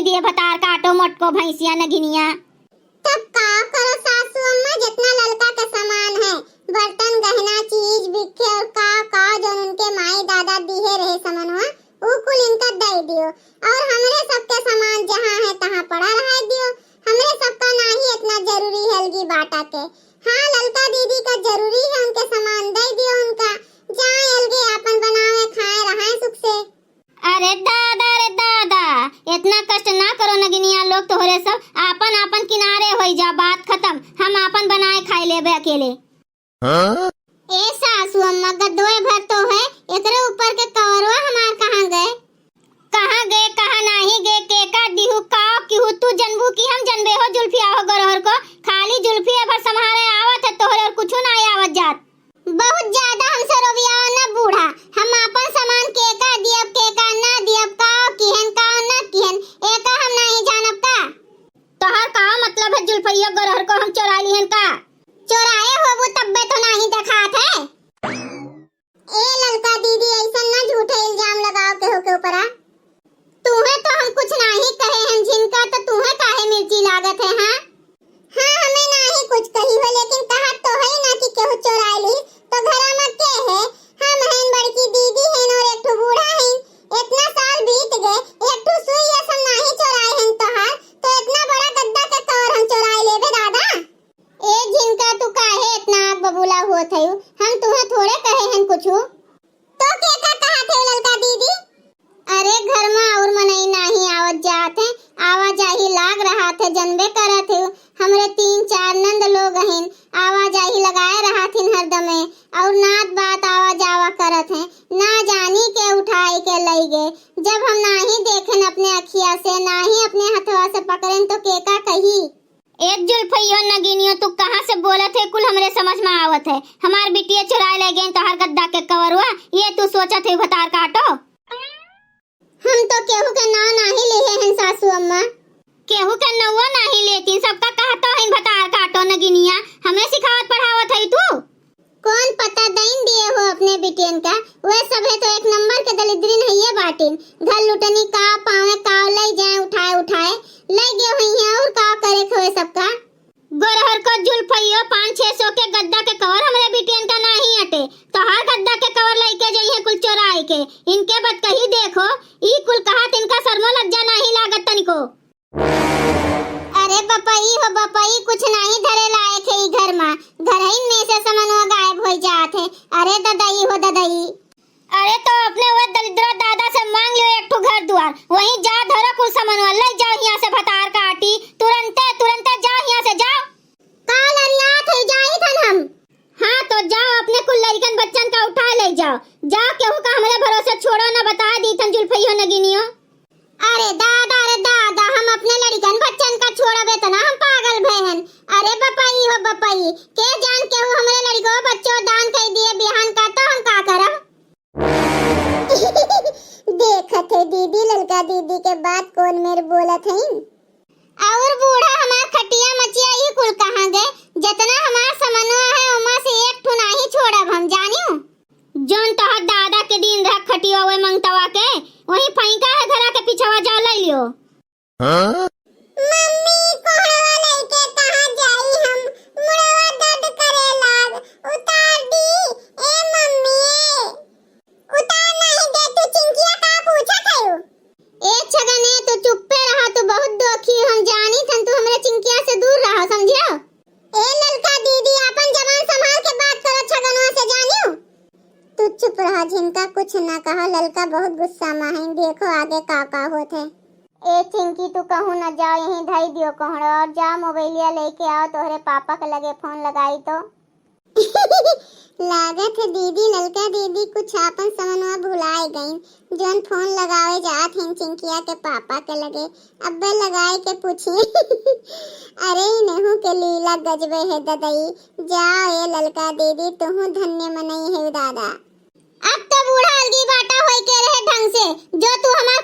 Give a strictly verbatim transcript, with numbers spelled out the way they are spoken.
दिए भतार काटो मोटको भैंसिया नगिनिया। तब का करो सासू अम्मा, जितना ललका के सामान है, बर्तन, गहना, चीज, बिक्खे और का का जौन उनके माई दादा दिहे रहे समनवा, उ कुल इनका दे दियो। और हमरे सबके सामान जहाँ है तहाँ पड़ा रहा दियो। हमरे सबका नाही इतना जरूरी है अलगी बाटा के। हाँ, ललका दीदी का जरूरी है उनके सामान, दे दियो उनका। जाए अलगे आपन बनावे खाए रहाए सुख से। अरे दादा, अरे दादा, इतना कष्ट ना करो नगिनिया लोग, तोहरे सब आपन आपन किनारे होई जा, बात खत्म। हम आपन बनाए खाए लेबे अकेले। हाँ? ए सासू अम्मा, गद्दोए भर तो है, एकरे ऊपर के कवरवा हमार कहाँ गए? कहाँ गए, कहाँ नाही गए, केका दिहू, काव किहू, तू जनबू कि हम जनबे हो जुल्फिया हो गोरहर को? खाली जुल्फिया भर सम्हारे आवत है तोहरे और कुछू नाही आवत जात। बहुत ज्यादा हमसे रोवियाओ न बूढ़ा, हम आपन सामान केका दियब, केका ना दियब, काव किहन, काव ना किहन, एका हम नाही जानब का? तोहार का मतलब है जुल्फैया गोरहर को हम चोरा लिहन का? चोराए होबू तब्बे तो नाही देखात है। ए ललका दीदी, ऐसन ना झूठे इल्जाम लगाओ केहू के ऊपरा। तूहे तो हम कुछ नाही कहे हन झिनका, तो तूहे काहे मिर्ची लागत है, हाँ? हाँ, हमें नाही कुछ कही हो, लेकिन कहत तो है ना कि केहू चोराए ली, तो घरा में के है? हम हन, बड़की दीदी हन और एक ठो बूढ़ा हन। इतना साल बीत गए, एक ठो सुई असम नाही चोराए हन तोहार, तो इतना बड़ा गद्दा के कवर हम चोराए लेबे दादा? ए झिनका, तू काहे इतना आग बबूला होत हयू? हम तुहे थोड़े कहे हन कुछू। तो के का कहत है ललका दीदी? अरे घर में और मनई नाही आवत जात है, आवाजाही लाग रहा थे, जनबे करत है। हमरे तीन चार नंद लोग अहिन, आवाजाही लगाए रहा थिन हरदमे, और नात बात आवा जावा करत है। ना जानी के उठाए के लई गे। जब हम नाही देखेन अपने अखिया से, नाही अपने हथवा से पकड़ेन, तो के का कही? ए जुल्फैयो नगिनियो, तू कहाँ से बोलत है? कुल हमरे समझ में आवत है। हमार बिटिया चुराए ले गईन तोहार गद्दा के कवरवा, ये तू सोचत है भतार काटो? हम तो केहू के नाव नाही लिहे हन सासू अम्मा। केहू के नौवा नाही लेतीन, सबका कहतो हन भतार काटो नगिनिया, हमें सिखावत पढ़ावत है तू? कौन पता दइन दिए हो अपने बिटियन का, वे सभे तो एक नंबर के दलिद्रिन हइये बाटिन। घर लुटनी का पावे का लई जाए उठाए उठाए, लई गए हुई हैं और का करे खोए सबका। गोरहर को जुल्फइयो पाँच छह सौ के गद्दा के कवर हमरे बिटियन का नाही अटे, तोहार गद्दा के कवर लइके जइहे कुल चोराए के। इनके बतकही देखो, ई कुल कहत इनका शर्मो लज्जा नाही लागत तनिको। अरे बपई हो बपई, कुछ नाही धरे लायक है ई घर मा। घरइन में से समनवा गायब होई जात है। अरे ददई हो ददई। अरे तो अपने वो दलिद्रा दादा से मांग लियो एक ठो घर दुआर, वहीं जा धरो कुल समनवा, ले जाओ हियां से भतार काटी, तुरंते तुरंते जाओ हियां से, जाओ। काल अरियात है, जाई थन हम। हाँ तो जाओ अपने कुल लड़िकन बच्चन का उठा ले जाओ, जाओ केहू का हमरे भरोसे छोड़ो ना, बता दी थन जुल्फइयो नगिनियो। अरे दादा, अरे दादा, हम अपने लड़िकन बच्चन का छोड़ब, इतना हम पागल भए हन। अरे बपई हो बपई, के जान केहू हमरे लड़िको बच्चो दान कई दिए बिहान का, तो हम का करब? देखत है दीदी, ललका दीदी के बात कौन मेर बोलत हईन। और बूढ़ा हमार खटिया मचिया ई कुल कहाँ गए? जितना हमार समनवा है ओमा से एक ठो नाही छोड़ब हम, जानियो। जौन तोहर दादा के दिन रह खटिया हुए मंगतवा के, वही फैंका है घरा के पिछवा, जाओ ले लियो। हाँ? मम्मी, कोहड़वा लइके कहाँ जाई हम? मुड़वा दर्द करे लाग। उतार दी, ए मम्मी, ए। उतार नाही दे, तू चिंकिया का पूछत हयू? ए छगने, तू चुप्पे रहा, तू बहुत दोखी, हम जानी थन, तू हमरे चिंकिया से दूर रहा, समझियो? ए ललका दीदी, आपन जबान संभाल के बात करो छगनवा से, जानियो? तू चुप रहा झिनका, कुछ ना कहा, ललका बहुत गुस्सा मा है, देखो आगे का का होत है। ए चिंकी, तू कहूँ न जाओ, यहीं धई दियो कोहड़ो और जाओ मोबाइलिया लेके आओ, तोहरे पापा के लगे फोन लगाई तो। लागत है दीदी, ललका दीदी कुछ आपन समनवा भुलाए गईन, जौन फोन लगावे जात हैं चिंकिया के पापा के लगे। अब्बे लगाए के पूछी। अरे इनहू के लीला गजबे है ददई। जाओ ए ललका दीदी, तुहू धन्य मनई है दादा। अब तो बूढ़ा अलगी बाटा होई के रहे ढंग से, जो तू हमार